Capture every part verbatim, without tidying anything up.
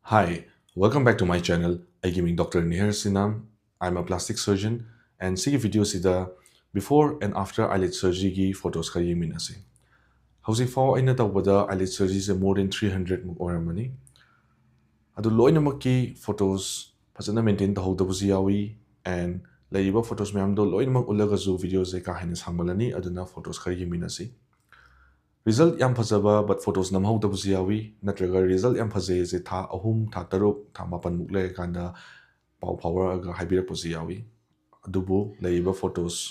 Hi, welcome back to my channel. ꯑꯩꯒꯤ ꯃꯤꯡ Doctor Nihar Sinam. I'm a plastic surgeon, and ꯁꯤꯒꯤ video ꯁꯤꯗ before and after eyelid surgery ꯒꯤ photos ꯈꯔ ꯌꯦꯡꯃꯤꯟꯅꯁꯤ꯫ ꯍꯧꯖꯤꯛꯐꯥꯎ ꯑꯩꯅ ꯇꯧꯕꯗ eyelid surgery ꯁꯦ more than three hundred ꯃꯨꯛ ꯑꯣꯏꯔꯝꯃꯅꯤ꯫ ꯑꯗꯨ ꯂꯣꯏꯅꯃꯛꯀꯤ photos ꯐꯖꯅ maintain ꯇꯧꯍꯧꯗꯕꯁꯨ ꯌꯥꯎꯏ, and ꯂꯩꯔꯤꯕ photos ꯃꯌꯥꯝꯗꯣ ꯂꯣꯏꯅꯃꯛ ꯎꯠꯂꯒꯁꯨ video ꯁꯦ ꯀꯥ ꯍꯦꯟꯅ ꯁꯥꯡꯃꯜꯂꯅꯤ꯫ ꯑꯗꯨꯅ photos ꯈꯔ ꯌꯦꯡꯃꯤꯟꯅꯁꯤ꯫ Result ꯌꯥꯝ ꯐꯖꯕ but photos ꯅꯝꯍꯧꯗꯕꯁꯨ ꯌꯥꯎꯏ, ꯅꯠꯇ꯭ꯔꯒ result ꯌꯥꯝ ꯐꯖꯩꯁꯦ ꯊꯥ ꯑꯍꯨꯝ, ꯊꯥ ꯇꯔꯨꯛ, ꯊꯥ ꯃꯥꯄꯟꯃꯨꯛ ꯂꯩꯔꯀꯥꯟꯗ ꯄꯥꯎ ꯐꯥꯎꯔꯛꯑꯒ ꯍꯥꯏꯕꯤꯔꯛꯄꯁꯨ ꯌꯥꯎꯏ꯫ ꯑꯗꯨꯕꯨ ꯂꯩꯔꯤꯕ photos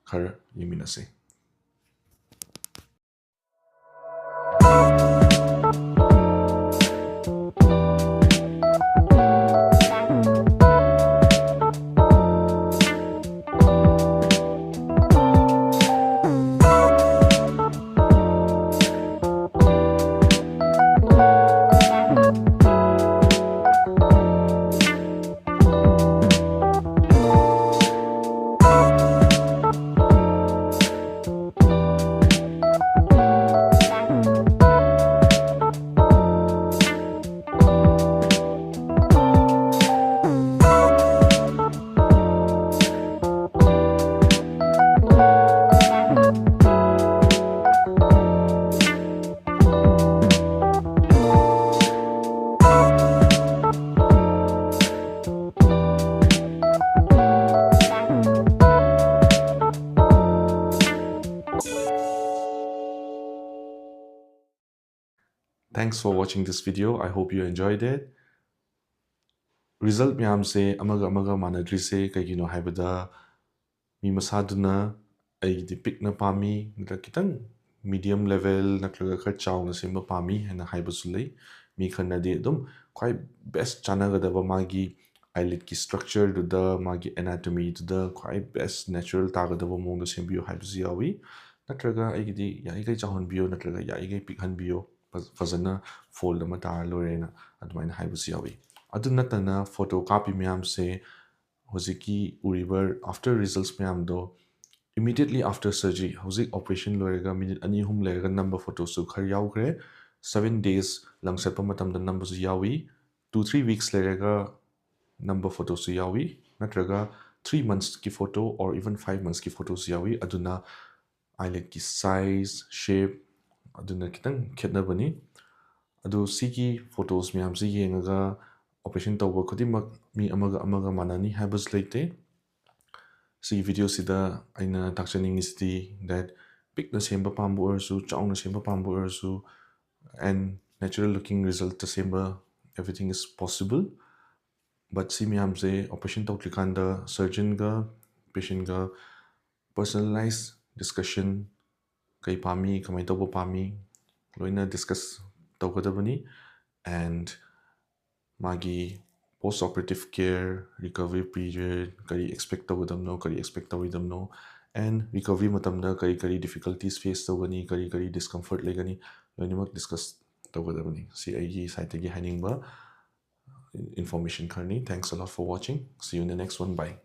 ꯈꯔ ꯌꯦꯡꯃꯤꯟꯅꯁꯤ꯫ Thanks for watching this video. I hope you enjoyed it. Result ꯃꯌꯥꯝꯁꯦ ꯑꯃꯒ ꯑꯃꯒ ꯃꯥꯟꯅꯗ꯭ꯔꯤꯁꯦ ꯀꯩꯒꯤꯅꯣ ꯍꯥꯏꯕꯗ, ꯃꯤ ꯃꯁꯥꯗꯨꯅ ꯑꯩꯒꯤꯗꯤ ꯄꯤꯛꯅ ꯄꯥꯝꯃꯤ, ꯅꯠꯇ꯭ꯔꯒ ꯈꯤꯇꯪ medium level ꯅꯠꯇ꯭ꯔꯒ ꯈꯔ ꯆꯥꯎꯅ ꯁꯦꯝꯕ ꯄꯥꯝꯃꯤ ꯍꯥꯏꯅ ꯍꯥꯏꯕꯁꯨ ꯂꯩ꯫ ꯃꯤ ꯈꯔꯅꯗꯤ ꯑꯗꯨꯝ ꯈ꯭ꯋꯥꯏ best ꯆꯥꯟꯅꯒꯗꯕ ꯃꯥꯒꯤ eyelid ꯀꯤ structure ꯗꯨꯗ, ꯃꯥꯒꯤ anatomy ꯗꯨꯗ ꯈ꯭ꯋꯥꯏ best natural ꯇꯥꯒꯗꯕ ꯃꯑꯣꯡꯗ ꯁꯦꯝꯕꯤꯌꯨ ꯍꯥꯏꯕꯁꯨ ꯌꯥꯎꯏ꯫ ꯅꯠꯇ꯭ꯔꯒ ꯑꯩꯒꯤꯗꯤ ꯌꯥꯔꯤꯈꯩ ꯆꯥꯎꯍꯟꯕꯤꯌꯨ, ꯅꯠꯇ꯭ꯔꯒ ꯌꯥꯔꯤꯈꯩ ꯄꯤꯛꯍꯟꯕꯤꯌꯨ, ꯐꯖ-, ꯐꯖꯅ fold ꯑꯃ ꯇꯥꯔ ꯂꯣꯏꯔꯦꯅ ꯑꯗꯨꯃꯥꯏꯅ ꯍꯥꯏꯕꯁꯨ ꯌꯥꯎꯏ꯫ ꯑꯗꯨ ꯅꯠꯇꯅ photo ꯀꯥꯞꯄꯤ ꯃꯌꯥꯝꯁꯦ ꯍꯧꯖꯤꯛꯀꯤ ꯎꯔꯤꯕ after results ꯃꯌꯥꯝꯗꯣ immediately after surgery, ꯍꯧꯖꯤꯛ operation ꯂꯣꯏꯔꯒ minute ꯑꯅꯤ ꯑꯍꯨꯝ ꯂꯩꯔꯒ ꯅꯝꯕ photos ꯁꯨ ꯈꯔ ꯌꯥꯎꯈ꯭ꯔꯦ꯫ Seven days ꯂꯪ ꯆꯠꯄ ꯃꯇꯝꯗ ꯅꯝꯕꯁꯨ ꯌꯥꯎꯏ꯫ two three weeks ꯂꯩꯔꯒ ꯅꯝꯕ ꯐꯣꯇꯣꯁꯨ ꯌꯥꯎꯏ, ꯅꯠꯇ꯭ꯔꯒ three monthsꯀꯤ photo or even five monthsꯀꯤ photoꯁꯨ ꯌꯥꯎꯏ꯫ ꯑꯗꯨꯅ eyelidꯀꯤ size, shape ꯑꯗꯨꯅ ꯈꯤꯇꯪ ꯈꯦꯠꯅꯕꯅꯤ꯫ ꯑꯗꯨ ꯁꯤꯒꯤ photos ꯃꯌꯥꯝꯁꯤ ꯌꯦꯡꯉꯒ operation ꯇꯧꯕ ꯈꯨꯗꯤꯡꯃꯛ ꯃꯤ ꯑꯃꯒ ꯑꯃꯒ ꯃꯥꯟꯅꯅꯤ ꯍꯥꯏꯕꯁꯨ ꯂꯩꯇꯦ꯫ ꯁꯤꯒꯤ videoꯁꯤꯗ ꯑꯩꯅ ꯇꯥꯛꯆꯅꯤꯡꯉꯤꯁꯤꯗꯤ that ꯄꯤꯛꯅ ꯁꯦꯝꯕ ꯄꯥꯝꯕ ꯑꯣꯏꯔꯁꯨ, ꯆꯥꯎꯅ ꯁꯦꯝꯕ ꯄꯥꯝꯕ ꯑꯣꯏꯔꯁꯨ, and natural looking resultꯇ ꯁꯦꯝꯕ, everything is possible꯫ But ꯁꯤ ꯃꯌꯥꯝꯁꯦ operation ꯇꯧꯗ꯭ꯔꯤꯀꯥꯟꯗ surgeonꯒ patientꯒ personalized discussion, ꯀꯩ ꯄꯥꯝꯃꯤ, ꯀꯃꯥꯏꯅ ꯇꯧꯕ ꯄꯥꯝꯃꯤ, ꯂꯣꯏꯅ discuss ꯇꯧꯒꯗꯕꯅꯤ꯫ And ꯃꯥꯒꯤ post operative care, recovery period, ꯀꯔꯤ expect ꯇꯧꯒꯗꯕꯅꯣ, ꯀꯔꯤ expect ꯇꯧꯔꯣꯏꯗꯕꯅꯣ, and recovery ꯃꯇꯝꯗ ꯀꯔꯤ ꯀꯔꯤ difficulties face ꯇꯧꯒꯅꯤ, ꯀꯔꯤ ꯀꯔꯤ discomfort ꯂꯩꯒꯅꯤ, ꯂꯣꯏꯅꯃꯛ discuss ꯇꯧꯒꯗꯕꯅꯤ꯫ ꯁꯤ ꯑꯩꯒꯤ sideꯇꯒꯤ ꯍꯥꯏꯅꯤꯡꯕ information ꯈꯔꯅꯤ꯫ Thanks a lot for watching. See you in the next one. Bye.